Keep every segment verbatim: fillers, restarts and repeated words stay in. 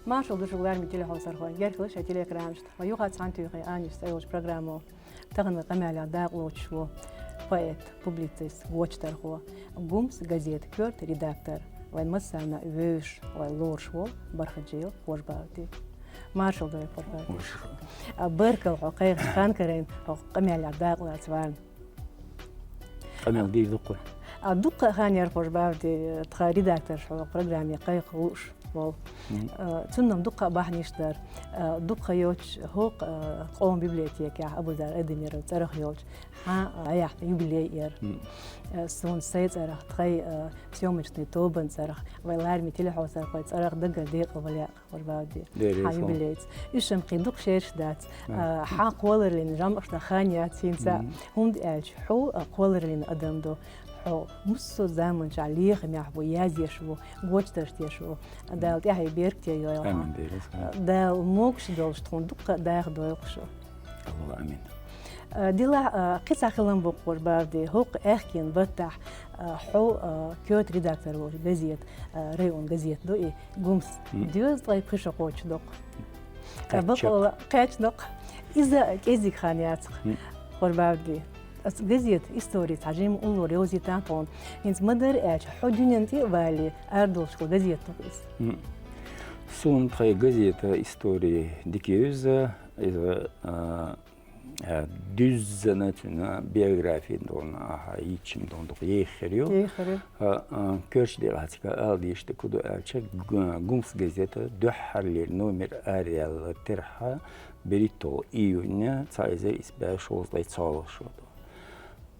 Маршал ду шуга, лараме телехьовсархой, герхалаш шоай телеэкранашта. Вай юха цхьана туьйхи «Аннаш» цӀи йолча программо. Тахан вай къамаьлах дакъа лоацаш ва поэт, публицист, гочдархо, «Гумс» газета коьрта редактор, вайна массарна вевзаш, вай лоруш вола Бархаджиев Хож-Баьвди. Маршал ду вай, Хож-Баьвди. Маршал. А, баркал хьо кхайкхача хана карайна, хьо къамаьлах дакъа лаца варна. Къамаьл дийр дукха? А, дукха хан яр, Хож-Баьвди, тха редакторша хьо программе кхайкха лууш вола. Мгм. А, цунна-м дукха бахьанаш дар. А, дукха йоцуш хӀокху, а, къоман библиотекехь Абузар Айдемиров цӀарах йолчу хьан, а, яхьта юбилей яр. Мгм. А, суна сай цӀарах, тхай, а, съёмочный тобан цӀарах, вай лараме телехьовсархой цӀарах даггара декъала вала яа. Хож-Баьвди, хьан юбилейца. Уьш-м кхин дукха шераш дац. А, хьан кхоллараллин жамӀашна хан яц хӀинца. Мгм. ХӀунда аьлча хьо, а, кхоллараллин адам ду. Хьо муьлхха заманчохь лехамехь ву, язъеш ву, гочдарш деш ву. Дала тӀаьхье беркате йойла хьан. Амин, Дела. Дала могуш долуш тхуна дуккха даха дойла шу. Аллахумма амин. А, дилахь, а, кхин цхьа хилам бу-кх, Хож-Баьвди, хӀокху аьхкенан баттахь, а, хьо, а, коьрта редактор волчу газета, а, районан газета ду и, «Гумс». Мгм. Доьзткъе пхи шо кхочуш ду-кх. Кхаьчна. Бакъ-, кхаьчна ду-кх. Иза кӀезиг хан яц-кх, Хож-Баьвди. Аса газета истори цхьа жимма уллора йовзийтина тхуна. ХӀинца ма-дарра аьлча, хьо дуьненна тӀе а валале, арадолуш хилла газета ду-кх иза. Мгм. Суна тхайн газета истори дика евза, иза, а, а, дуьззина цуьнан биографи дона, ахьа, йитча дона дукха еха хир ю. Еха хир ю. А, а, коьртачу декъехь цига ала дезаш дерг хӀун ду аьлча, г-, «Гумс» газета дуьххьарлера номер араяьлла терахь, берхӀитталгӀа июнь, цхьа эзар исс бӀе шовзткъе цхьалгӀа шо ду.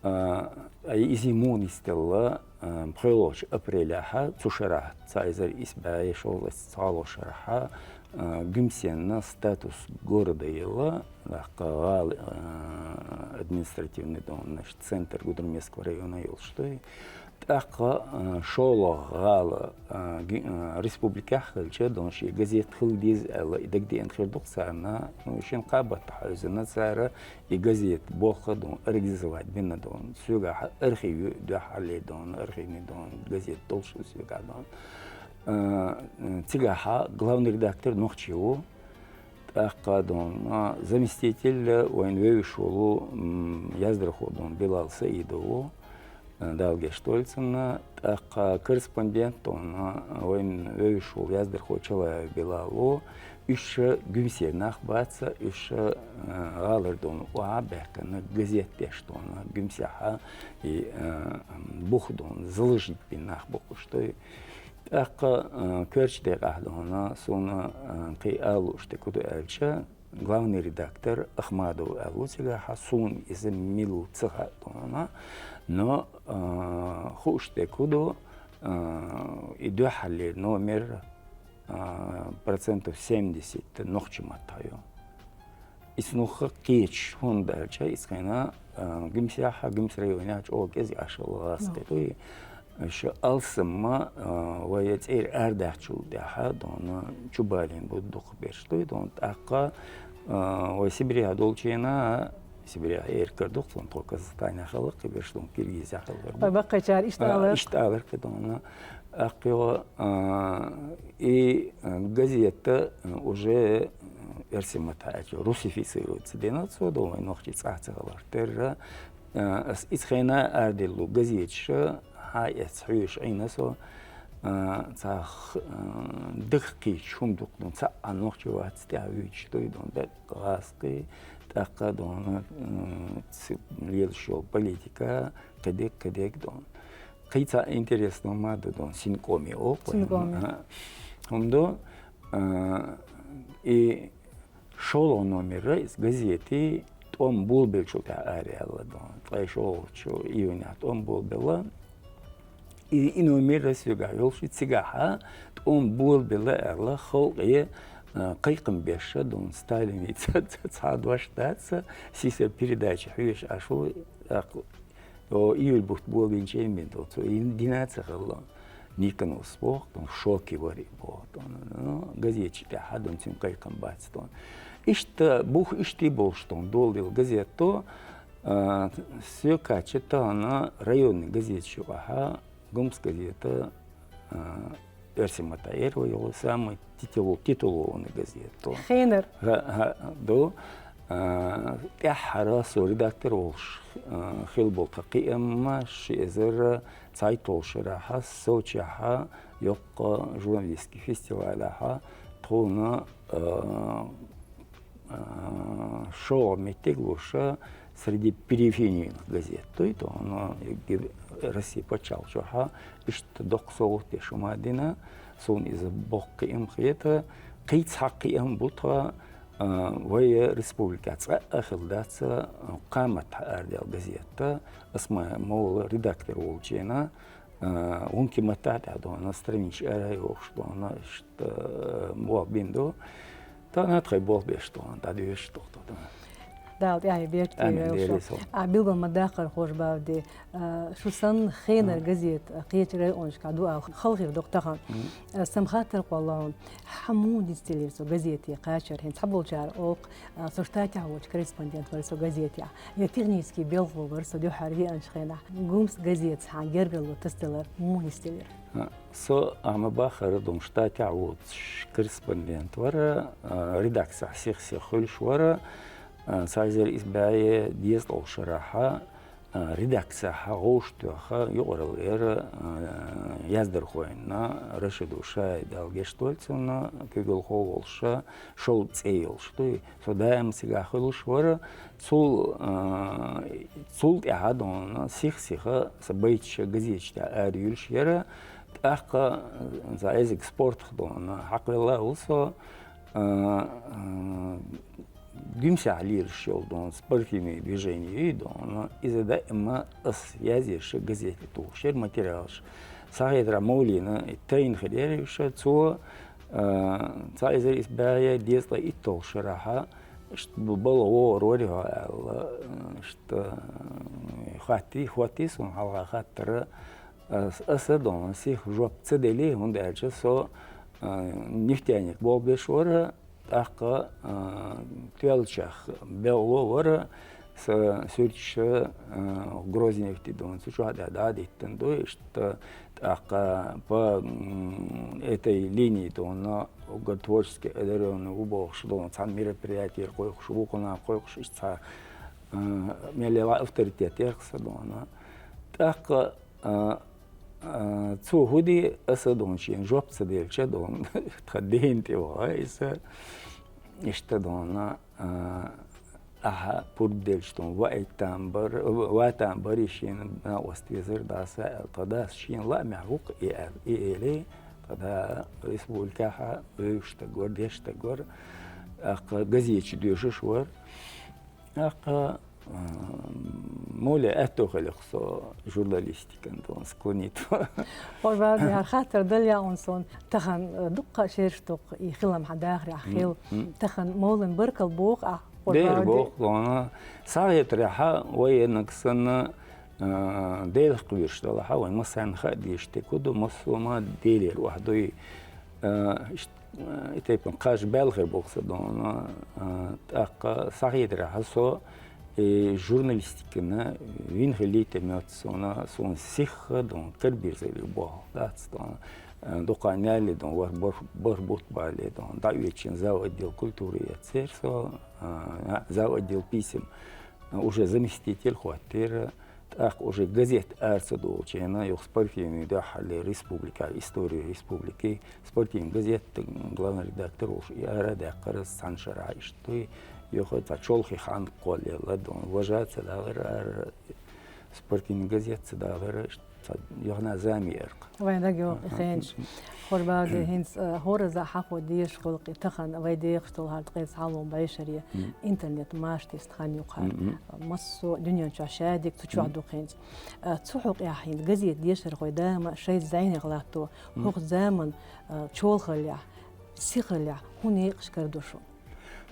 А, иза муха нисделла, а, пхоьалгӀачу апрелехь, цу шарахь, цхьа эзар исс бӀе шовзткъе цхьалгӀа шарахь, а, Гуьмсенна статус города елла, тӀаккха гӀала, а, административный дона, значит, центр Гудермесского района йолуш ду. ТӀаккха, а, шолгӀа гӀала, а, ги-, а, республикехь хилча, дона шен газета хила деза аьлла, и дагадеана хир ду-кх царна. Ну, шина кхаа баттахь хьаьвзина цара и газета болх дона организовать бина дона. Соьгахь архив ю, дуьххьарлера дона, архивный дона газета долуш ю соьгахь дона. А, цигахь главный редактор нохчи ву. ТӀаккха дона заместитель вайна вевзаш волу, м, яздархо дона Билал Саидов ву, Дала гечдойла цунна. ТӀаккха корреспондент дона вайна вевзаш волу яздархо Чалаев Билал ву. Уьш Гуьмсера нах бац, уьш, а, гӀалара дона охьа а баьккхина, газет деш дона, Гуьмсехь и, а, бух дона заложить бина нах бу-кх уьш, ду. ТӀаккха, а, коьртачу декъехь дона суна, а, кхин ала лууш дерг хӀун ду аьлча, главный редактор Ахмадов аьлла ву цигахь, суна иза мила ву ца хаьа дона, но, а, хууш дерг хӀун ду, а, и дуьххьарлера номер, а, процентов семьдесят нохчийн маттахь ю. Иза нуха кхеташ, хӀунда аьлча иза кхин, а, Гуьмсехь, Гуьмс районехь чӀогӀа кӀезиг Ӏаш хилла гӀазкхий ду. Ша алсамма, а, вай цӀера арадаьхначул тӀаьхьа дона чубалийна бу дукхахберш ду, дона тӀаккха, а, вай Сибрехь долчу хенахь, Сибрехь эркара ду-кх, тхо Казахстанехь хилла кхиберш, дона Киргизехь хилла. Вай баккхийчара иштта а, алар. Иштта алар кхин дона. ТӀаккха, а, и, а, газета, а, уже эрсий маттахь аьлча русифицироваться дина цо, дона вай нохчий цӀахь ца хиларх терра. А, ас иза хенахь араделла газеташ хьаэцна хьоьжуш Ӏийна со, а, цхьа х-, а, дагах кхеташ хӀума ду-кх дона, цхьа а нохчи вац тӀаьхьа вуьйцуш, ду дона, даккха гӀазкхий, тӀаккха дона, м, ц-, лелаш йолу политика, кхидерг, кхидерг дона. Кхин цхьа интересно ма ду дона, синкъоме олу-кх вай. Синкъоме. А, хӀума ду, а, и шолгӀа номера иза газетан тӀом болабеллачул тӀаьхьа араяьлла дона. Ткъе шолгӀачу июнехь тӀом болабелла. И, и номер соьгахь йолуш ю, цигахь тӀом болабелла аьлла, халкъе, а, кхайкхам беш дона, Сталиница ц-, ц-, цхьа дош дац, сийсара передача хьоьжуш Ӏаш ву, тӀаккха О, июль бутт болабинчу эн бен долу, цо и дина а ца хилла. Никонос боху, тхуна шоке вара и боху, тхуна. Ну, газеташ тӀехь хьадун цуьнан кхайкхам бац, тхуна. Иштта, бух иштта болуш, тхуна доладелла газета, а, соьга кхаьчча тахана районный газеташ юкъахь, «Гумс» газета, а, оьрсийн маттахь эр вай йола самый титулу-, титулованный газета. Хенар. ХӀа, хӀа, ду. А, тӀаьххьара со редактор волуш, а, хилла болу тхан кхиамма ши эзар цхьайтталгӀа шарахьа Сочехьа йоккха журналистский фестивалехьа тхуна, а, а, шолгӀа меттиг луша среди периферийных газет. Дуй, то, но, Россия пачхьалкх чохьа иштта доккха совгӀат деш хӀума дина, суна иза боккха кхиам хета, кхин цхьа кхиам бу тха, а, вай республика цкъа а хилла дац, а, кхаматта арадаьлла газетта, ас ма-, ма вала редактор волчена, а, вунки маттахь тӀехь дона, страничка ара йохуш дона, иштта, а, болх бина ду. Тана тхай болх беш дона, дӀадоьшуш дохту дона. Дала тӀаьхье беркате Амин, вевша. Дела со. А билгал ма дахар хож бавди. А, шу санна хенар газет, а, кхечу районашка ду а халхир доху тахана. А, сам хаттар кхоллаун, хьан муха дицделира со газете кхачар, хӀинца цхьаболчара олу, а, со штатехь волчу корреспондент вара со газетехь. Я технический белхо вара со дуьххьара веанчу хенахь. Гумс газетас хьан гергарло тасделар муха дицделира? А, со, а, ма бахара дум штатехь воцуш корреспондент вара, а, редакцехь сих-сих хуьлуш вара, а, цхьа эзар исс бӀе дезткъалгӀа шарахьа, а, редакцехьа гӀовш тоьхна юкъаралла яра, а, яздархойна Рашиду Шаида гечдойла цунна, куьйгалхо волуша, шовда цӀе йолуш дуй. Со даим цигахь хуьлуш вара, цул, а, цул тӀаьхьа дона, сих-сиха сан байташа газеташ тӀехь ара юьлуш яра, тӀаккха, а, за эзиг спортах дона, хьакхвелла ву со, а, а, Гуьмсехь лелаш йолу дона спортивный движение ю дона, иза даима ас язъеш газете тухуш яра материалаш. Схьахетарехь мовлина тайна хир яра уьш, цо, а, цхьа эзар исс бӀе дезткъе итталгӀа шарахьа, иштта бу-, бала вогӀур вари хьо аьлла, иштта, хаттий, хаттий суна хьалха хаттара, ас, аса дона сих жоп ца дели, хӀунда аьлча со, а, нефтяник болх беш вара, тӀаккха, а, тоьллачех белхало вара, сан суьрташ, а, Грознефти дона, цу чохь дӀа-, дӀадиттина ду, иштта тӀаккха по, м, этой линии дона, уггар творчески одарённый ву бохуш дона, цхьана мероприятера кхойкхуш, вукхунна кхойкхуш, иштта цхьа, а, мел яла авторитет яра-кх сан дона. ТӀаккха, а, А, цо хӀу де, аса дона шена жоп ца делча дона, тхан дена тӀе ваха иза, иштта дона, а, ахьа пурба делча дона, ваийтан бар, ватан бари шена накъост везар даса аьлла, тхан дас шена лаамехь ву-кх и аьлла, и эле, тхан да республикахьа вевзаш стаг вара, деш стаг вара, тӀаккха газеташ доьшуш вара. ТӀаккха, а, муьле аьтто хилих со журналистикан дона склонить. Хьо баьхна хаттар дала яун сон, тахана, а, дуккха шераш дуккха, и хилам хьан дахарехь хила. Тахана мовлан баркал боху ахь, хьо Дера боху дона. Схьахетарехьа, вай еннаг санна, а, Делах кхоьруш далахьа, вай массарна хаа дезаш тӀе ку ду, массо а ма Делера охьадуй. А, иш-, и тайпана кхаж баьлла хир бу-кх сан дона, а, тӀаккха схьахетарехьа со, и журналистикана вина хилийтта моьтту суна, суна сихха дона, карабирзале боху дац дона, а, дукха наьлли дона, вар бар-, бархӀ бутт балле дона, дӀаоьцучийн зав отдел культуры эццера со, а, зав отдел писем, а, уже заместитель хӀоттера, тӀаккха уже газет ара ца долчу хенахь, юха спортивный дуьххьарлера республика, история республики, спортивный газет, главный редактор волуш, и ара а даьккхира цхьана шарахь иштта дуй, юха цхьа чолхе хан кхоллаелла дона, важа а ца далара ара, спортивный газет ца далара, иштта цхьа юхана зама яра-кх. Вайн дага йогӀу и хенаш. Хьо баьхна хӀинца, а, хӀоразза хьахо дезаш гӀуллакх и тахана, вай дехаш долу хӀара ткъе цхьалгӀа бӀешаре интернет машанаш тхан юкъахь. Массо а дуьнен чохь шадерг цу чохь ду хӀинца. А, цу хьокъехь хӀинца газета дешархой дама шайца зӀенех латто, хӀокху заман, а, чолхаллехь, сихаллехь хӀун некъаш карадо шу?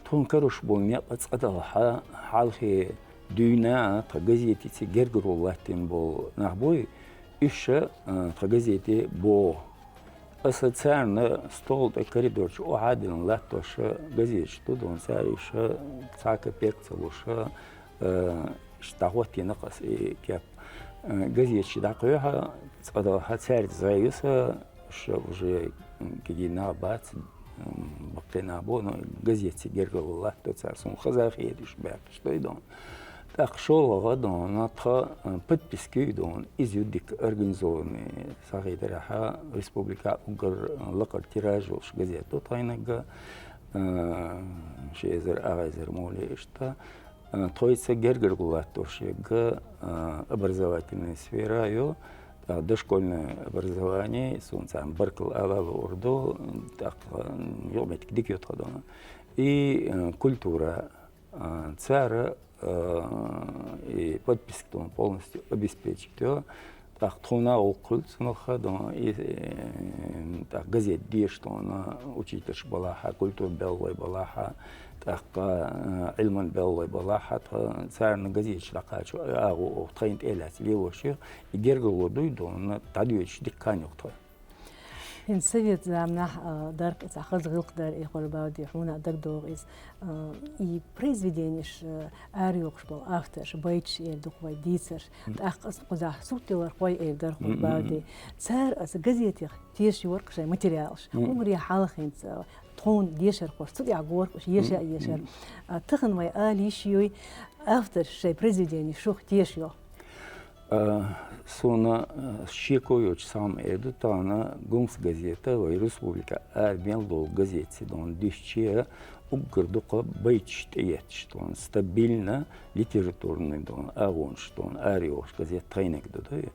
Тхуна каруш болу некъ цкъа далахьа, хьалхе дуьйна тхан газетица гергарло латтийна болу нах буй, уьш, а, тхан газете богӀу. Аса царна стол тӀе коридор чу охьа а диллина латтош газеташ ду дона, цара уьш цхьа капек ца луш, а, дӀахӀоттийна-кх аса и кеп. А, газеташ дӀакхоьхьа, цкъа далахьа, цаьрца зӀе ю сан, Ша уже, м, кегий нах бац, м, баккхий нах бу, но газетаца гергарло латтац цар, сона хеза-хеташ баьхкаш дой дона. ТӀаккха шоллагӀа дона тха, м, подписка ю дона, из ю дика организованный, сагӀийдарахьа республика уггар, м, лакхара тираж йолаш газета ду тхайнага, м, ши эзар, ах эзар мули иштта. Э, тхоайца гергарло латтош егга, э, образовательная сфера ю, э, дошкольное образование, сона царна баркал ала луургда, тӀаккха, э, юкъ-меттиг дика ю тха дона. И, э, культура, э, цар, э, и подписка дона полностью обеспечить ю. ТӀаккха тхона гӀулакх хул цунах дона, и, э, тӀаккха газета деша дона, учительш балахьа, культура беллой балахьа, тӀаккха, э, Ӏилман беллой балахьа, тха царна газеташ дӀакхачо агӀо тхайна тӀа лаьца лелош я, и гергарло дуй дона, дӀадоьдуш дика кхаьнна ю тха. ХӀинца совет заманахь, а, дар-кх из, цхьа хаза гӀиллакх дар, и Хурбавди, хьона а дагадоагӀа из, а, и произведенеш, а, арайохаш бола авторш, байташ эр ду-кх вай, дийцарш, тӀаккха из кхузахь сурт тиллархой эр дар, Хурбавди. Цар из газетех тешайора-кх шоай материалаш. Уггаре хьалха хӀинца, а, тхона дешархоша цу тӀа гора-кх уж, еша а ешар. А, тахан вай ала йиш йой, авторш шоай произведенеш шух тешайо. А, сона, а, шеко йоацаш сагӀа ма эр ду, тахан «Гумс» газета вай республика ара мел дола газетаца дона дисче, уггар дукха байташ тӀаетташ дона, стабильно литературный дона агӀонаш дона арайохаш газета тхайнага ду дой.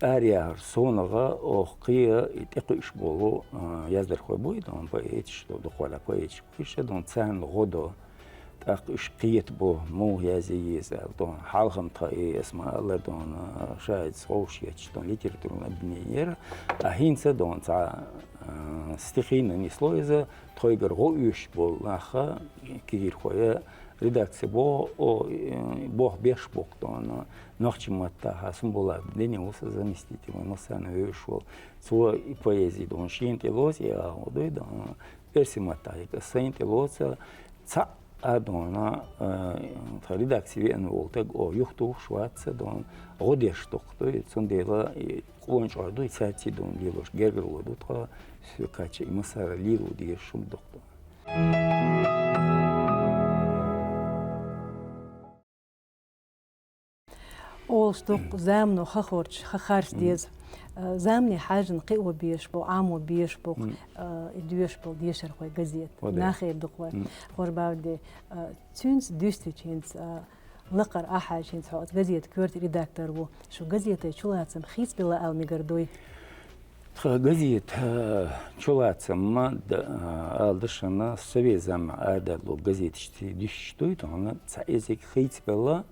Араяхар сонагӀа, оаха кхы и тӀакхуьуш бола, а, яздархой бой дона, поэташ дона, дукхагӀа поэташ бой, иштта дона царна гӀо до. ТӀаккха уж кхетабу, муха язъе еза аьнна дона. Хьалха-м тха, э, аз ма аллара дона, шоайца ховш етташ дона литературный объединени яр. А хӀинца дона цхьа, э, стихийно несло из, тхоайгара гӀо оьшуш бола нах, кегийрхой, редакце бо-, о, э, болх беш ба-кх дона. Нохчий маттахьа Сумбулатов Данил ва са заместитель, вай массанена вевзаш вола. Цо и поэзи дона шийна тӀа лоац, и агӀо дуй дона. Эрсий маттахьа егга сайна тӀа лоац, цхьа а дона, э, тха редакце веана вола таг, о, юхатохаш вац дона, гӀо деш дукха дуй, цундела и къона чӀоагӀа дуй, царций дона лелош гергарло ду тха, сокача и массара лело дезаш хӀама дукха дона. Олуш ду-кх, замано ха хорча, ха харц деза. Э, замане хьаьжжина кхио безаш бу, Ӏамо безаш бу-кх, э, и доьшуш бола дешархой, газета. Нах эр ду-кх вай. Хурбавди, э, цуьнца дуьстича хӀинца, э, лакхара ахьаьжча хӀинца хьо оцу газета коьрта редактор ву. Шу газетан чулацам хийцабелла ала мегар дуй? Тха газета, э, чулацам ма д-, э, ала дашана, совет заманахь арадаьлла газеташца дуьстича дуй, тхона цхьа эзиг хийцабелла.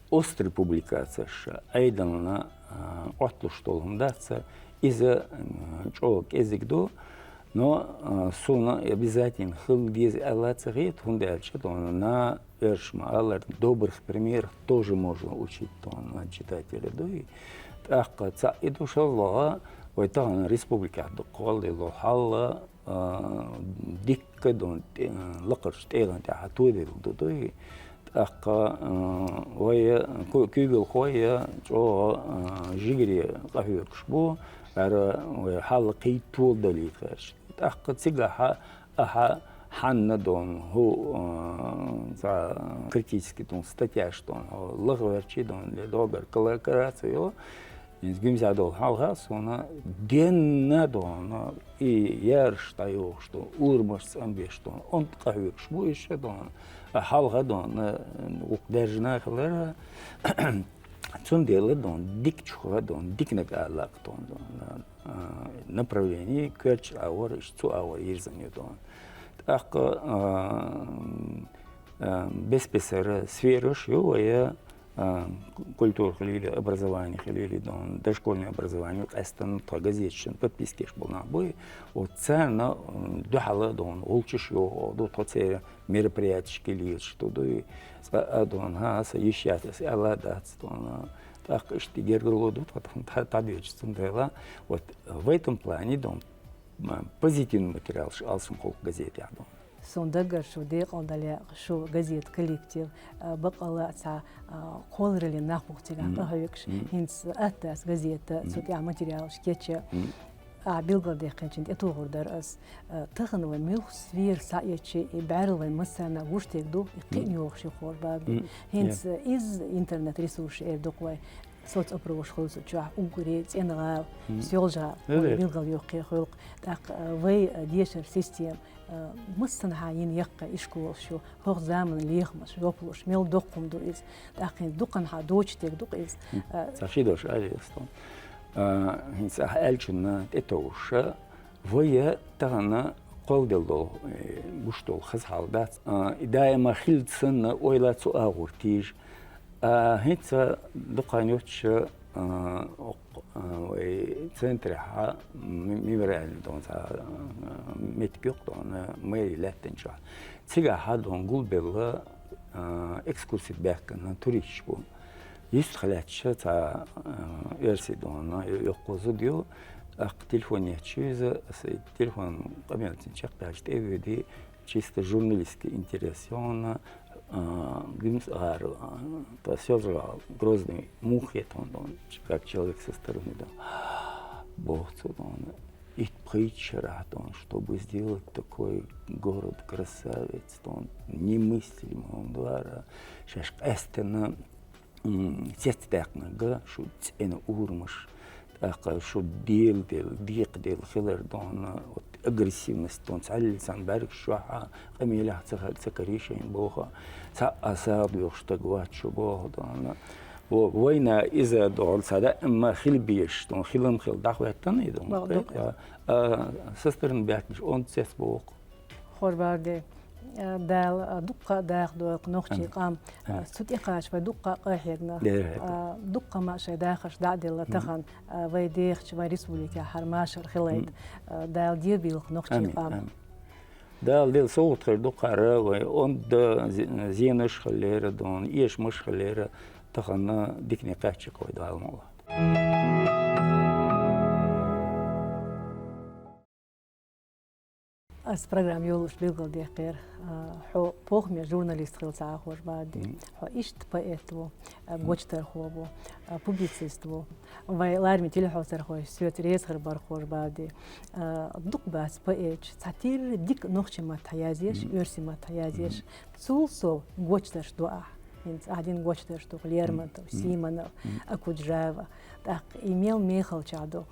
Острый публикацеш Ӏедална, а, Ӏотталуш долу хӀума дац, иза, м, чӀогӀа кӀезиг ду, но, а, суна обязательно хила деза аьлла ца хета, хӀунда аьлча тхона, оьрсаша ма-аллара, добрых примерах тоже можно учить тхона читателя дуй. ТӀаккха цхьаъ и ду, шоллагӀа, вай тахана республикехь дукха кхолладелла хьал, а, дикка дона тӀе-, лакхарчу тӀегӀан тӀехь тоделла ду дуй. ТӀаккха, а, вай ку-, куьйгалхой чӀогӀа, а, жигаре къахьоьгуш бу, хӀара вай хьал кхетта толадалийта гӀерташ. ТӀаккха цигахь ахьа хьанна дона хӀу, а, цхьа критически дона статьяш дона хьо лаха гӀертий дона, ле догар кала-, караций йо. Иза гуьмза долу хьалха суна денна дона, и яраш дӀайохуш дона, урамаш цӀанбеш дона, онда къахьоьгуш бу иша дона, а хьалха дона, вукху даьржина хилара, цундела дона, дика чуха дона, диканиг аллакх дона, дона, а, направление, коьртачу агӀор, иша цу агӀор йирзина ю дона. ТӀаккха, а, а, бес-бесара сфераш ю вая, а, культура хилийла, образование хилийла, дон, дошкольное образование, къаьстина тха газеташна подписка еш болу нах буй, вот царна, м, дуьхьала, дон, гӀулчаш йоху, ду тхо церан мероприятешка лелаш ду, дуй, цкъа а, дон, хӀа, аса йиш яц, аса аьлла дац, дон, тӀаккха иштта гергарло ду тхо, тхо, тхо, тхо дӀадоьдуш, цундела, вот в этом плане, дон, м, позитивный материалаш алсам холку газетехь, дон. Суна даггара шу декъал дале, шу газета коллектив, а, бакъалла а цхьа, а, кхоллараллин нах бу-кх цигахь къахьоьгуш. ХӀинца атта дац газета, цу тӀехь материалаш кечъян. А билгалдаьккхинчун тӀетохар дар аз. Э, тахан вай муьлхха вер схьаэцча, и бӀаьрла вай массарна гуш дерг ду, и кхин йогӀуш я, Хорбади. ХӀинца, э, из интернет-ресурсаш эр ду-кх вай. Соцопрос хул цу чохь, уггаре цӀена гӀала, Соьлжа-ГӀала, вай билгалйоккху кхин хуьлу-кх. ТӀаккха, э, вай, э, дешара система, э, массанхьа йина яккха ишколаш ю, хӀокху заманан лехамаш, йопалуш, мел доккха хӀума ду иза. ТӀаккха хӀинца дукханхьа доцуш дерг ду-кх иза. Э, Цхьа ши дош аьлла ас тхуна. А, хӀинца ахь аьллачунна тӀетовжуш, вай тахана кхолладелла долу, э, гуш долу хаза хьал дац. А, и даима хилла санна, ойла цу агӀор тийжа. А, хӀинца дукха хан йоцуш, а, окх-, а, вай центрехь, м-, мемориальный дон цхьа, а, меттиг ю-кх дон, а, мэри лаьттинчохь. Цигахь дон гулбелла, а, экскурси баьхкина туристаш бу. Юьстах лаьтташ цхьа, а, оьрсий дон, йо-, йоккха зуда ю, тӀаккха телефон ечу иза, аса и телефон къамелцин чекхбаьлча тӀе а воьдий, чисто журналистский интерес йогӀу, а, Гуьмс-ГӀара, а, та Соьлжа-ГӀала, Грозный муха хета хьуна дон, как человек со стороны дон. Боху цо дон, итт-пхийтта шарахь дон, чтобы сделать такой город красавец, дон, немыслимо хӀума ду хӀара, шаьш къаьстина, м, цецдаьккхинарг шу цӀена урамаш, тӀаккха шу деладелла, декхаделла хилар дон, вот агрессивность дон, цхьаллица бӀаьргаш чохь а, къамелехь ца хилла ца карий шайна боху, цхьа а сагӀа доьхуш стаг вац шу боху дон. Во, вайна иза дон, цхьа даима хила безаш дон, хилам хилла дӀахӀоьттина и дон. Бакъ ду-кх. А, а, со стороны баьхкинчу онда цецбоху. Хорбади, э, Дала, э, дуккха а даха дойла нохчийн къам. Амин. Э, цу тӀекхача вай дуккха а къахьегна. Дера хӀета. Э, дуккха ма шайн дахарш дӀа а делла тахан, э, вай дехачу, вай республикехь хӀара машар хилийта. Э, Дала дебийла нохчийн къам. Амин, амин. Дала делла совгӀат хир ду-кх хӀара вай онда зе-, зенаш хилера дон, эшамаш хилера, тахана дикане кхаьчча-кх вай Дала мукъ лахь. Ас программа йолуш билгалдаьккхира, а, хьо похӀме журналист хилла ца Хорбади. Хьо иштта поэт ву, а, гочдархо ву, а, публицист ву. Вай лараме телехьоьцархой соьца реза хир бара, Хорбади. А, дукха бац поэташ, цхьатерра дика нохчийн маттахь язъеш, оьрсийн маттахь язъеш. Цул сов гочдарш ду ахь. ХӀинца ахь дина гочдарш ду-кх Лермонтов, Симонов, Окуджава. ТӀаккха и мел мехалчахь ду.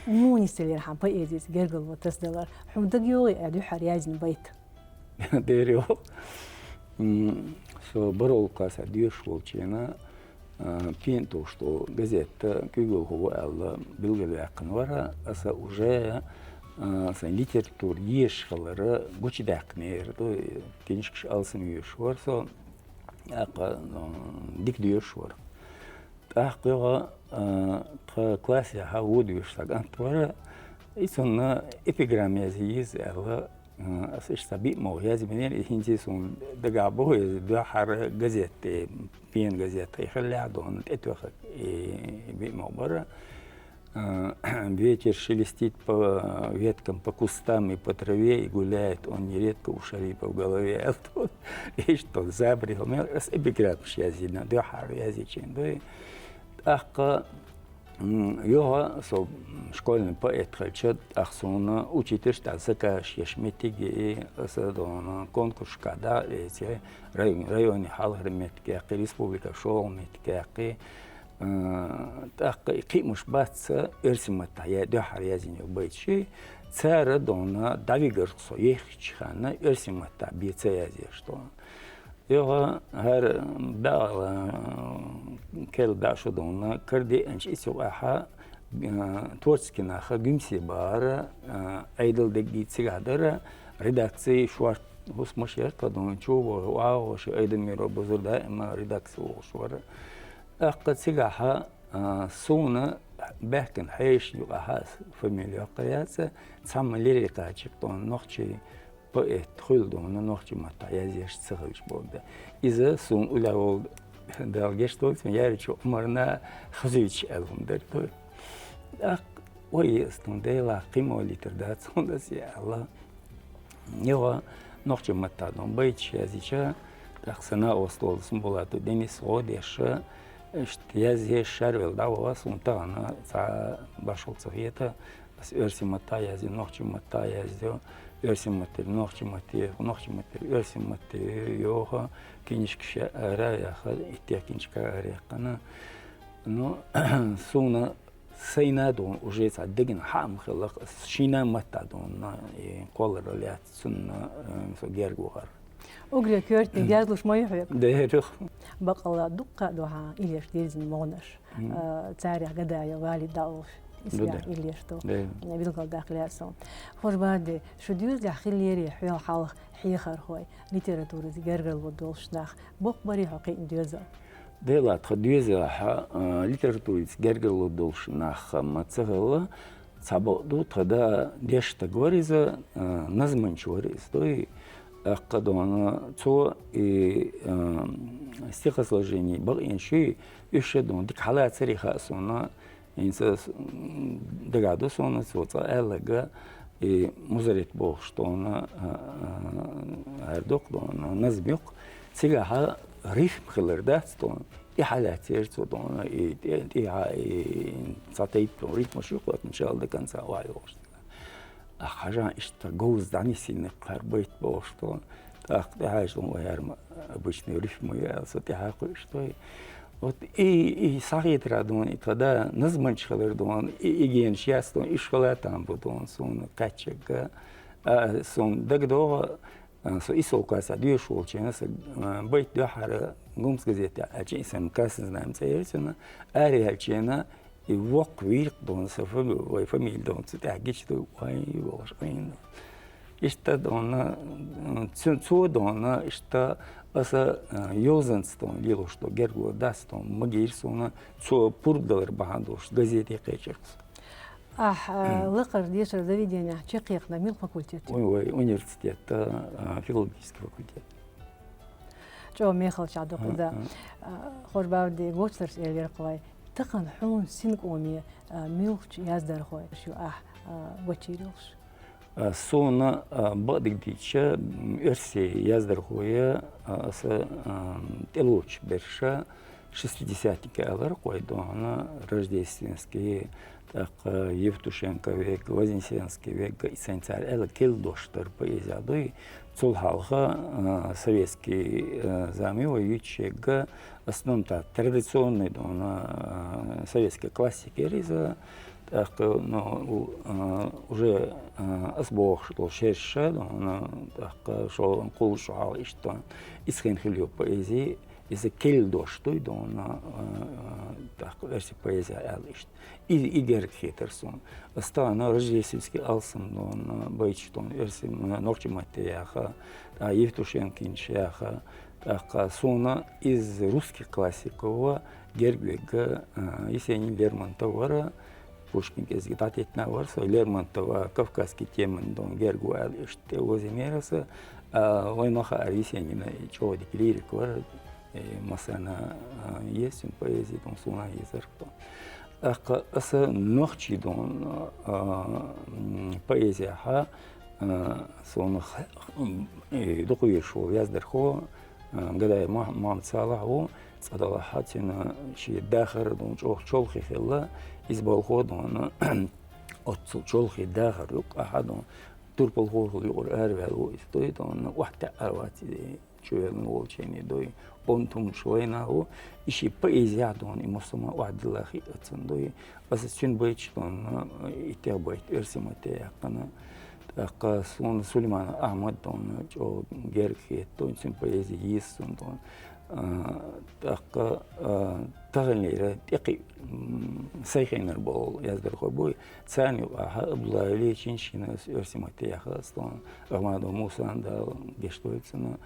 Муха нисделира хьан поэзица гергарло тасадалар? Хьуна дага йогӀий ахь дуьххьара яздина байт? Дера йогӀу. М, со бархӀалгӀа классехь доьшуш волчу хенахь, а, пен товш долу газетта куьйгалхо ву аьлла билгалваьккхина вара. Аса уже, а, сайн литература езаш хилар гучудаьккхинера, ду, книжкаш алсам йоьшуш вара со, тӀаккха, м, дика доьшуш вара. ТӀаккха йогӀу, а, тхан классехь вон доьшуш цхьа кӀант вара, и цунна эпиграмма язъе еза аьлла, а, аса иштта цхьа биъ могӀа язбинера, и хӀинца а суна дагахь бу, иза дуьххьара газетте, пен газетта, и хиллехь а дона тӀетоьхна и биъ могӀа бара. А, «Ветер шелестит по веткам, по кустам и по траве, и гуляет он нередко у шарипа в голове», аьлла. Иштта забарехь мел аса эпиграммаш язйина, дуьххьара язйичийн дуй. ТӀаккха, м, йогӀу со школьный поэт хилча, тӀаккха суна учительш тӀе заказ еш меттиг йи, аса дона конкурсашкахь дӀа а веце, район-, районе хьалхара меттиг яьккхи, республика шолгӀа меттиг яьккхи. Э, тӀаккха и кхиамаш бац, оьрсийн маттахь я-, дуьххьара язйина йолу байташ. Цара дона дӀавигар со еххачу ханна оьрсийн маттахь бен ца язъеш дона. ЙогӀу хӀара баьӀла, э, керла баьӀ шу дона, кара деанчу ицу юкъахь, э, творческий нах гуьмсе бахара, э, Ӏедал дегги цигахь дара, редакци шорта хӀусамаш яра тхан дона, чу а вогӀуш, охьа а вогӀуш, Айдамиров Бузур даима редакци вогӀуш вара. ТӀаккха цигахь, а, суна баьхкина хьешан юкъахь, аса фамилия йоккхур яц, цхьамма лирикачи дона нохчий поэт хуьлу дона, нохчийн маттахь язъеш ца хилча боху. Иза суна уллехь волу Дала гечдойла иза, яьржачу Ӏумарна хазуьйтуш аьлла хӀума дара. ТӀаккха, ой, ас тхуна Делахь кхин мо литар дац хьуна аса аьлла. ЙогӀу нохчийн маттахь дона байташ язйича, тӀаккха сан накъост волу Сумбулатов Денис гӀо деш, Иштта язъеш шаьрвелла дӀаваха, суна тахана цхьа башхал ца хета, ас оьрсийн матта язъю, нохчийн матта язъю, оьрсийн маттера нохчийн матте, нохчийн маттера оьрсийн матте йоха, кинишка шаьра яха, иттех кинишка араяьккхина. Ну, суна сайна дона уже цхьа дегна хьаам хилла, ас шийна матта дона, и кхолларал яц цунна, э, со герга вахар. Угре коьртаниг язлуш ма ю хьоьга. Деррих. Бакъалла дуккха а ду хьан иллеш дирзина могӀанаш. Мгм. А, царех Гадаев Валид дӀаолуш. Исбаьх иллеш ду. Да. Билгалдаккха лаьа со. Хож баде, шу доьзалехь хиллера хьоьл хьалха хьехархой, литератураца гергарло долуш нах. Боккха барий хьо кхиъна доьзал? Дела, тхан доьзалехь, а, литератураца гергарло долуш нах ма ца хилла, цхьа бакъ ду, тхан да дешна стаг вара иза, а, назманча вара иза, дуй. ТӀаккха дона цо и, а, стихосложение бакъйина ши, уьш ша дона дика хьалацаре хаьа суна, хӀинца с-, м, дагахь ду суна, цо цкъа аьлларг, и музарет бохуш дона, а, а, аьрдокх дона, назм юкх. Цигахьа рифм хилар дац дона. И хьалаьццера цо дона, и тӀе-, тӀехьа и цхьа тайпа рифмаш ю кхоьттина шал до конца вай йохуш. А хьажа иштта говза дӀанисйина кхара байт бохуш дона. ТӀаккха тӀехьаьжча дона вай хӀара ма обычный рифма ю аьлла, со тӀехьа кхуьуш дой. Вот и, и схьахетара дона, и тхан да назманча хилар дона, и, и генаш яц дона, и школа там бу дона, суна кхаьччагга. А, суна дагадогӀа, а, со исолкаса доьшуш волчена, сан, а, байт дуьххьара «Гумс» газетехь аьлча, и сан Красный Знамя цӀе яра цуьнан, араяьлчена, и воккха вийркъ дона, сан фами-, вай фамилия дона, цу тӀехь гича ду, вай, вовш, айна. Иштта дона, м, цу-, цо дона, иштта аса, а, йозанца дона, лелош ду, герго дац дона, магийра суна, цо пурба далар бахьана долуш, газете кхечарх. Ахь, а, лакхара дешара заведенехь чекхъяьккхина мила факультет ю? Ой, вай университет, а, филологический факультет. ЧӀогӀа мехалчахь ду кхуза. А, а. А, хож баде гочдарш элира кху вай. Тахана хьуна синкъоме, а, муьлхачу яздархой шу ахь, а, гочйийр йолуш? А, суна, а, бакъдерг дийцича, м, оьрсийн яздархой, а, аса, а, тӀелоцуш берш, шестидесятники аьлларг вай дона, Рождественский, тӀаккха Евтушенко вегга, Вознесенский вегга, и сайн цара аьлла керла дош дара поэзия дуй. Цул хьалха, а, советский, а, зама вай юьйцуш егга, основном так традиционный дона, а, советский классика яра иза, тӀаккха, ну, у-, а, уже, а, ас бохуш долу шерша дона, тӀаккха шо кхуллуш хьалха иштта, иза хин хилла йолу поэзи, иза керла дош дуй дона, а, а, тӀаккха оьрсийн поэзия аьлла иштта. И, и герга хетара суна. Ас тахана рождественский алсам дона, байташ дона, оьрсийн, нохчийн матте яха, а, Евтушенкинаш яха, тӀаккха суна из русский классико герга вегга, а, Есенин, Лермонтов вара, Пушкин кӀезиг дӀатеттина вара со, Лермонтова кавказский теман дона герга ву аьлла, иштта тӀе озийна яра аса, а, вайна ма хаара, Есенина чӀогӀа дика лирик вара, э, массарна, а, еза цуьнан поэзи дона, суна езар дона. ТӀаккха аса нохчийн дона, а, м, поэзияхьа, а, суна х-, х-, м, э, дукха везаш волу яздархо, а, Гадаев Мух-, Мухьаммад Салахь ву, цкъа далахьа цуьнан шен дахар дона чӀогӀа чолхе хилла, иза балхо дона, оццул чолхе дахар юккъахьа дона, турпалхо хилла юкъара араваьлла ву иза, дуй дона, охьатаьӀар вац иза. Чувеллина волчеран дуй, онда хӀуманаш лайна ву, и ши поэзия дона, и массо а ма охьадилла хиъна цунна дуй. Аса цуьнан байташ дона, и тӀе байт оьрсийн матте яьккхина. ТӀаккха суна Сулейманов Ахьмад дона, чӀогӀа герга хета дуй, цуьнан поэзи еза суна дона. А, тӀаккха, а, таханлера тӀекхиъ, м, сайн хенара болу яздархой буй, царна юкъахьа Абдуллаев Лечин шина аса оьрсийн матте яха аса дона, Ахмадов Мусан Дала гечдойла цунна.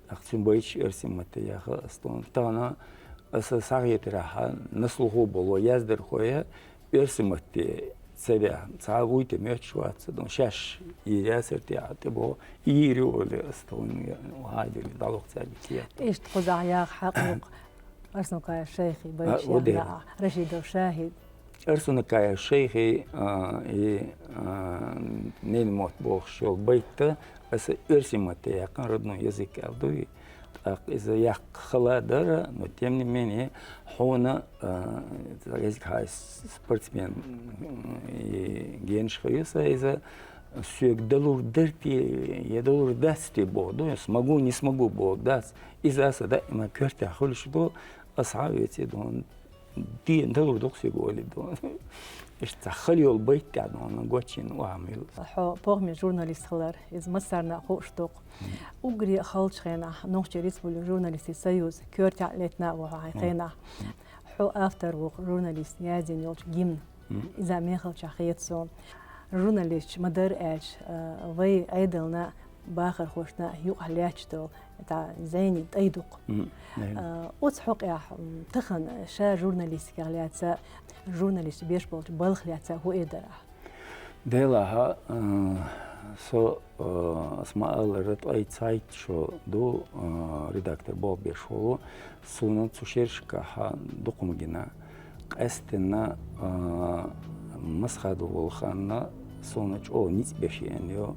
Ахь цуьнан байташ оьрсийн матте яха аса дона. Тахана аса схьахетарехьа, наслухо болу яздархой оьрсийн матте ца баьхна, цхьа а вуй те моьттуш вац аса дона, шаьш йийр яцара те а тӀебогӀу, йийр ю олий аса дона, хьайдали дӀалоху цаьрга кехат. Иштта кхузахь яха хьакъ ю-кх Арсанукаев Шайхи байташ яхна а, Рашидов ШахӀид. Арсанукаев Шайхи, а, и, а, ненан мотт бохуш йолу байт аса оьрсийн матте яьккхина, родной язык аьлла дуй. ТӀаккха иза яккха хала дара, но тем не менее, хьона, а, иза хьай спортсмен, м, и генаш хьо ю са, иза соьга далур дара те, я далур дац те боху ду, смогу, не смогу боху дац. Иза аса даима коьртехь хуьлуш ду, аса хьан веце ду, дена далур ду-кх соьга олий ду. Иштта хала йолу байт тӀехь ду, гочйина охьа ма йилла. Хьо похӀмин журналист хилар, иза массарна а хууш ду-кх. Уггаре халчу хенахь Нохчийн Республикан журналистийн союзан коьртехь а летина а ву хьо хьайн хенахь. Хьо автор ву-кх журналистна яздина йолчу гимна. Иза мехалчохь хета суна. Журналисташа ма-дарра аьлча, а, вай Ӏедална а, бахархошна а юкъахь лаьтташ долу, тӀе зӀене тӀай ду-кх. Мгм. А, оцу хьокъехь, м, тахана ша журналистикех лаьцна, журналисташа беш болчу балхах лаьцна хӀун эр дара ахь? Делахь, а, со, а, ас ма-аллара, ткъе цхьайтта шо ду, а, редактор болх беш волу, суна цу шерашкахь дукха ма гина. Къаьсттина, а, масхадо волу ханна суна чӀогӀа ницкъ беш еана ю.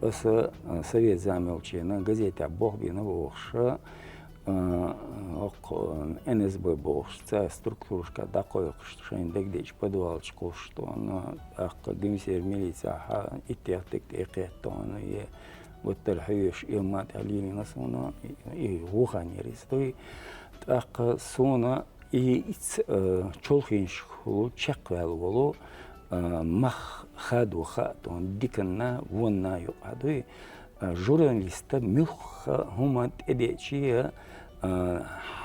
Аса, а, совет зама йолчу хенахь газетехь болх бина бохуш, а, хӀокху Н С Б бохуш, цара структурашка дӀакхойкхуш, шайна дагадеъча подвалчу кхуссуш тхуна, тӀаккха Гуьмсера милицехь иттех дерг тӀе кхетта тхуна, е гуттар хьоьжуш, и ма тӀе лелийна суна, и, и вухан яра иза дуй. ТӀаккха суна и иц, а, чолхенашкахула чекхваьлла волу, а, мах хадо хаьа тхуна диканна, вонна юкъахь дуй. А, журналиста муьлхха хӀума тӀедеъча а,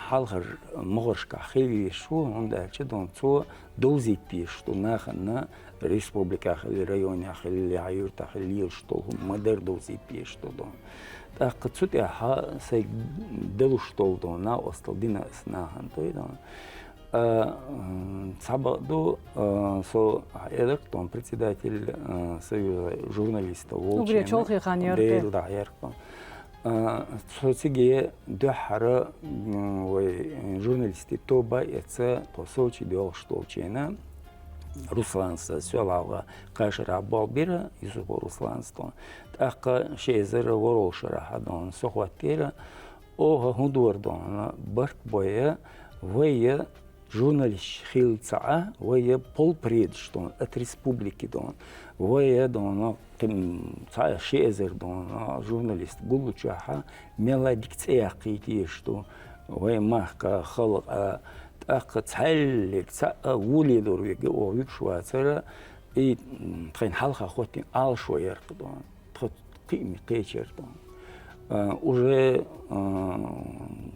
хьалхара могӀаршкахь хила везаш ву, хӀунда аьлча дуна цо довзийта дезаш ду нахана, республикехь хилла, районехь хилла, я юьртахь хилла лелаш долу хӀума ма-дарра довзийта дезаш ду дуна. ТӀаккха цу тӀехь сайга далуш долу дуна накъосталла дина аса нахана дуй дуна. А, м, цхьабакъ ду, а, со хьаэлира-кх тхуна председатель, а, союза журналистов волчу. Уггаре чолхе хан яра те? Дела дӀахьаьркхо. А, со циге дуьххьара, м, вай журналистийн тоба эца тхо Сочи доьлхуш долчу хенахь, Русланца, Соьлхьагӏа кхаа шарахь болх бира, Юсупов Русланца тхуна. ТӀаккха ши эзар ворхӀалгӀа шарахь дуна со хӀоттийра, оха хӀун дора дуна, барт бойа, вайя журналисташ хилла ца Ӏа, вайя полпредаш дуна, от республики дуна, вайя дуна, кхин цхьа ши эзар дуна журналист гуллучохь, мелла дика цӀе яккхийта езаш ду, вай махка, халкъа, тӀаккха цхьаьллиг цхьаъ а ву лелор вега оха вуьгуш вацара, и тхайна хьалха хӀоттийна Ӏалашо яра-кх дуна. Тхо кхиаме кхечара тхуна. А, уже, а,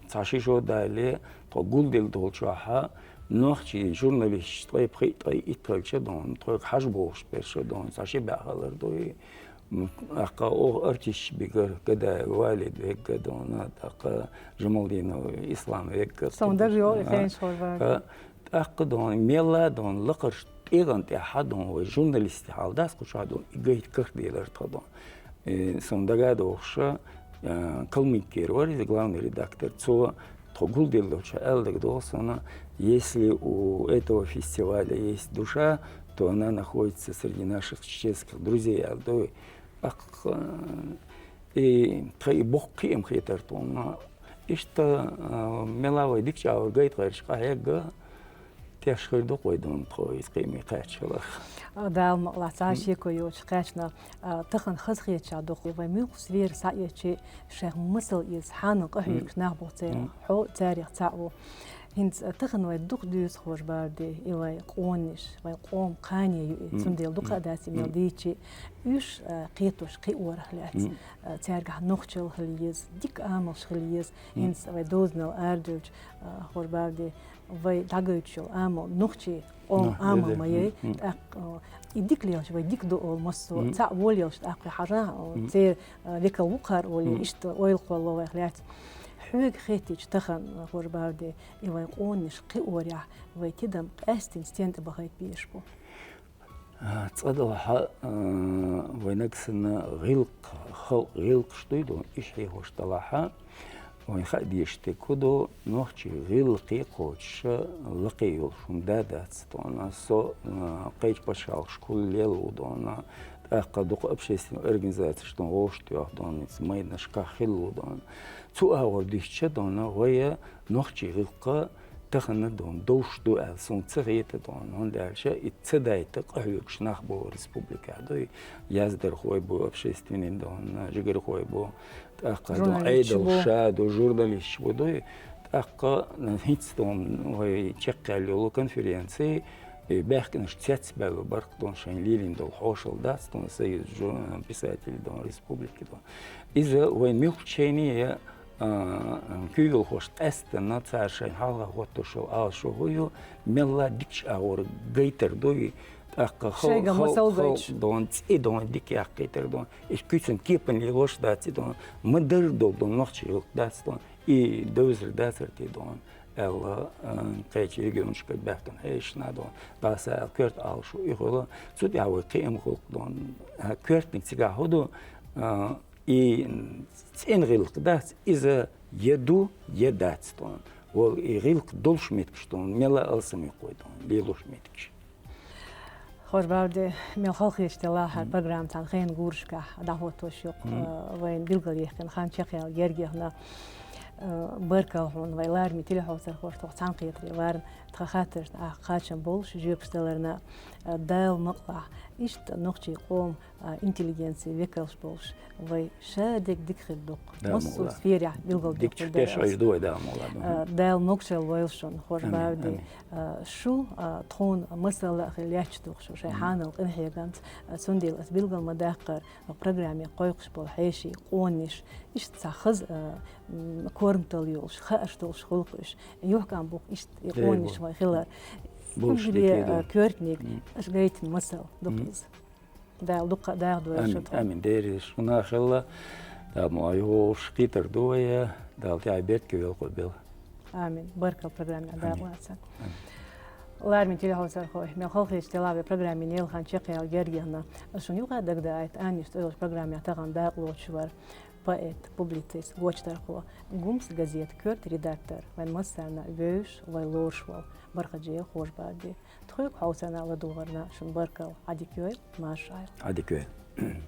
цхьа ши шо дале, тхо гулделла долчохь, нохчийн журналисташ ткъе пхиъ, ткъе итт хилча дуна, тхоьга хьажа бохуш берш дуна, цхьа ши баьӀ хилар дуй. М, тӀаккха оха артисташ бигара, Гадаев Валид вегга дуна, тӀаккха Жамалдинов Ислам вегга. Сон дага йогӀу и хенаш хӀор бара. ТӀаккха дуна, мелла дуна, лакхарчу тӀегӀан тӀехь дуна, вай журналистийн хьал дац кху чохь дуна, и гайта карх делар тхо дуна. Э, суна дага а догӀуш, э, Калмыкера вара иза главный редактор. Цо тхо гулделлачу аьлла дага догӀу суна, если у этого фестиваля есть душа, то она находится среди наших чеченских друзей, аьлла ду. Ах, э, и тхайн и боккха кхиам хетар тхуна. Иштта, а, мелла вай дика чӀагӀвар гайта гӀерташ къахьегга, теш хир ду-кх вай дуна тхо иза кхиаме кхаьчча хиларх. А, Дала мукъ лахь, цхьа шеко йоцуш кхаьчна, а, тахана хазахетачохь ду-кх вай муьлхха вер схьаэцчи, шайх масал иза хьанал къахьоьгуш нах бу церан. Хьо царех цхьаъ ву. ХӀинца, а, тахана вай дукха дуьйцу, хӀорш бара де, и вай къонанаш, вай къоман кхане ю и, цундела дукха а дац и мел дийцчи, уьш, а, кхетош кхиорах лаьцна. А, цаьргахь нохчалла хила еза, дика амалш хила еза. ХӀинца вай дозанал арадевлча, а, хӀорш бара де, вай дӀагойтуш йолу амал нохчийн къоман амал ма яй. ТӀаккха, а, и дика лелаш вай дика ду олу массо а, цхьаъ волу лелаш тӀаккха хьажа, а, церан, а, векал ву кхара олий, иштта ойла кхолло вайх лаьцна. Хьоьга хеттича тахана, хӀорш бара де, и вай къонанаш кхиорехь, вай тидам къаьсттина стенна тӀе бахийта безаш бу? А, цкъа делахь, а, вайнаг санна гӀиллакх-, халкъан гӀиллакхаш дуй дуна, уьш хьехош делахь, Вайн хаа дезаш дерг хӀу ду, нохчий гӀиллакхе кхоачаш лакхе йолаш хӀама да дац дона. Со, а, кхыча пачхьалкхашка лелаш ва дона. ТӀаккха дукха общественни организацеш дона, вовшахтоха дона, из майданашка хила ва дона. Цу агӀор дийцача дона, вай нохчий гӀиллакх тахан дона довш ду аьнна сона ца хета дона. ХӀана аьлча, из ца дайта къахьоьгаш нах ба республикехь дой, яздархой ба, общественни дона, жигархой ба, тӀаккха дона, Журналисташ ба. Ӏедал ша ду, журналисташ ба дой. ТӀаккха хӀинца дона вай чакхъяьлла йола конференци, э, баьхкинаш цецбаьлла баркх дона шоай лелийна дола хьошалла дац дона, Союз жу-, писателей дона, республики дона. Из вайна муьлххача шайна а, а, куьйгалхошта къаьстта цар шоай хьалха хӀоттош йола Ӏалашо хӀу ю, мел а дикача агӀор гайтар дой, тӀаккха хал-, Шайга хал-, масал хал гайташ. Дона, цӀи дона, дика яккхийтар дона. Из куьйган кепана лелош дац из дона. Ма дарра дола дона нохчий гӀиллакх дац дона. Из довзар дацар те дона, аьлла, а, кхыча регионашкара баьхкина хьешашна дона. Даса аьлча коьрта Ӏалашо из хул. Цу тӀехьа вай кхиам хул дона. А, коьртаниг цигахь хӀу ду, а, из цӀена гӀиллакх дац, из е ду, е дац дона. Вай из гӀиллакх долча меттигашка дона, мел а алсам юкъе дона, лелош меттигаш. Хож-Баьбди, мел халахеташ делахь, хӀара программа цхьан хенан гурашкахь дӀахӀоттош юкъ, а, вайна билгалъяьккхина хан чакхъяла герга яхна, а, баркал хьона, вай лараме телехьовсархошта тхох цхьаьнакхетаре варна, тха хаттарашта кхачам болаш жоьпаш даларна, а, Дала мукъалахь, иштта нохчий къоман, а, интеллигенци векалш болаш, вай ша дерг дика хир дукха. Дала мукъалахь. Массо сферехь билгалдеш хургдар аз. Дикача тешаш ду вай, Дала мукъалахь. А, Дала могашалла лойла шун, Хож-Баьбди. Амин, амин. А, шу, а, тхона масал а хила лаьтташ ду-кх шу шоай хьанал къинхьегамца. А, цундела ас билгал ма даккхара, а, программе кхойкхаш бола хьеший, къонахий, иштта цхьа хаза, а, м, корматалла йолаш, хаарш долаш хул-кх уж. Юхкам бу-кх иштта и къонахий вай хилар. Уггаре, а, коьртаниг, аш гайтина масал ду-кх из. Дала дукха а дагадойла шо тхона. Амин, амин. Дера шуна хилла, Дала ма йолуш кхетар ду вай, Дала тӀехь беркате велхо белла. Амин. Баркал программе дакъа лаца. Амин. Лараме телехьовсархой, мел халахеташ делахь вай программе лела хан чакхъяла герга яхна. Ас шуна юкъа дагадаийта, Анниш цӀи йолча программе тахана дакъа лоцуш вар поэт, публицист, гочдархо Гумс газета коьрта редактор, вайн массарна вевзаш, вай лоруш вола Бархаджиев Хож-Баьбди. Тхоьга хьовсарна, ладувгӀарна шун баркал. Ӏадика йойла, марша Ӏойла. Ӏадика йойла.